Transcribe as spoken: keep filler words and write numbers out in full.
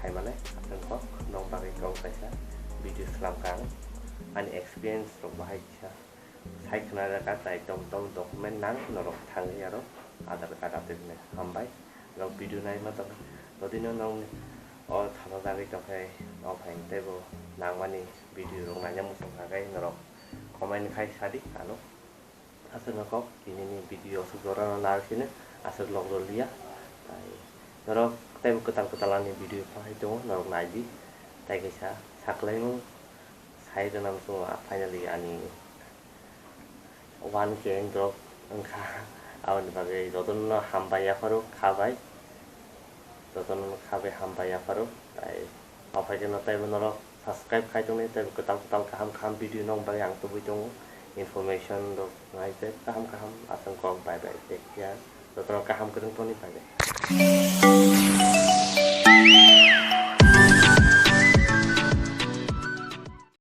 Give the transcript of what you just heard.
khaimale, aswk kok nong bagwi kok kaisa video slam kang. Ani experience rok bahai kisa sai khna rwkha, tai tom tom document nang norok thangwi aro Aadhaar card update hwnwi hambai. Norok video naima tongkha, jodi no nong o thana jagwi tongkhe, o phaini teibo nangmani video rok naina muchung kha khe norok comment khai sadi ano. Aswk no kok, tinini video aswk jorano narwk sino, aswk log rwliya. Tai norok teibo kwtal kwtal ani video phai tongo, norok naidi. Tai kaisa saklaimung sai rwna muchungo, ah, finally ani one K drop wngkha. Aboni bagwi jotono hambai yapharo khabai. Jotono khabai hambai yapharo. Tai o phaikhe no teibo norok subscribe khai tongni, teibo kwtal kwtal kaham kaham video nong bagwi ang tubui tongo. Information rok nai je kaham kaham aswk kok, bye bye, take care. Jotono kaham kwrwng tongni, bye bye.